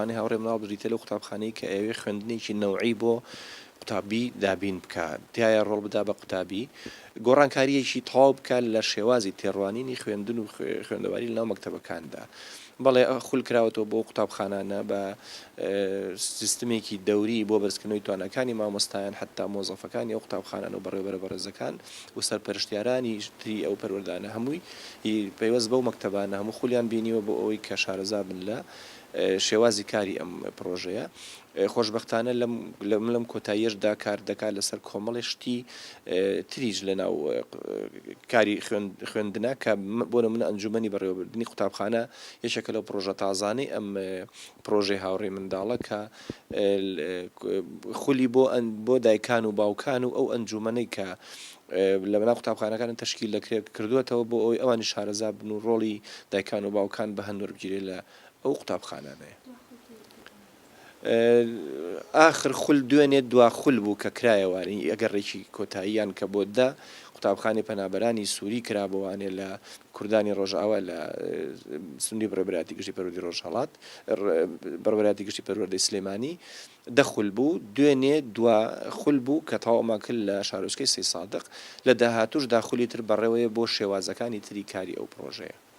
قوتابخانەی هاوڕێ مناڵ بریتیە لەو قوتابخانەی کە ئەیەوێ خوێندنێکی نەوعی بۆ قوتابی دابین بکا، تیایا ڕۆڵ بدا بە قوتابی، گۆڕانکارییەکی تەواو بکا لە شێوازی تێڕوانینی خوێندن و خوێندەواری لەناو مەکتەبەکاندا. بەڵێ خول کراوەتەوە بۆ قوتابخانانە بە سیستمێکی دەوری بۆ بەرزکردنەوەی تواناکانی مامۆستایان حەتتا مۆزەفەکانی ئەو قوتابخانانە و بەڕێوەبەرە بەڕێزەکان و سەرپەرشتیارانی تری ئەو پەروەردانە هەمووی پەیوەست بەو مەکتەبانە هەموو خولیان بینیوە بۆ ئەوەی کە شارەزا بن لە شێوازی کاری ئەم پڕۆژەیە. خۆشبەختانە لەم لەم لەم کۆتاییەشدا کار دەکات لەسەر کۆمەڵێ شتی تریش لەناو کاری خوێندنە کە بۆ نمونە ئەنجومەنی بەڕێوەبردنی قوتابخانە یەکێکە لەو پڕۆژە تازانەی ئەم پڕۆژەی هاوڕێی منداڵە کە خولی بۆ بۆ دایکان و باوکان و ئەو ئەنجومەنەی کە لە بەناو قوتابخانەکان تەشکیل دەکرێت کردووەتەوە بۆ ئەوەی ئەوانی شارەزا بن و ڕۆڵی دایکان و باوکان بە هەند وەربگیرێت لە ئەو قوتابخانانەیە. ئاخر خول دوێنێ دوا خول بوو کە کرایە وانەی گەڕێکی کۆتاییان کە بۆ دە قوتابخانەی پەنابەرانی سووری کرا بۆ وانێ لە کوردانی ڕۆژئاوا لە سنووری بەڕێوەبەرایەتی گشتی پەروەردەی ڕۆژهەڵات بەڕێوەبەرایەتی گشتی پەروەردەی سلێمانی دە خول بوو دوێنێ دوا خول بوو کە تەواومان کرد لە شارۆچکەی سەیدسادق لە داهاتووشدا خولی تر بەڕێوەیە بۆ شێوازەکانی تری کاری ئەو پڕۆژەیە.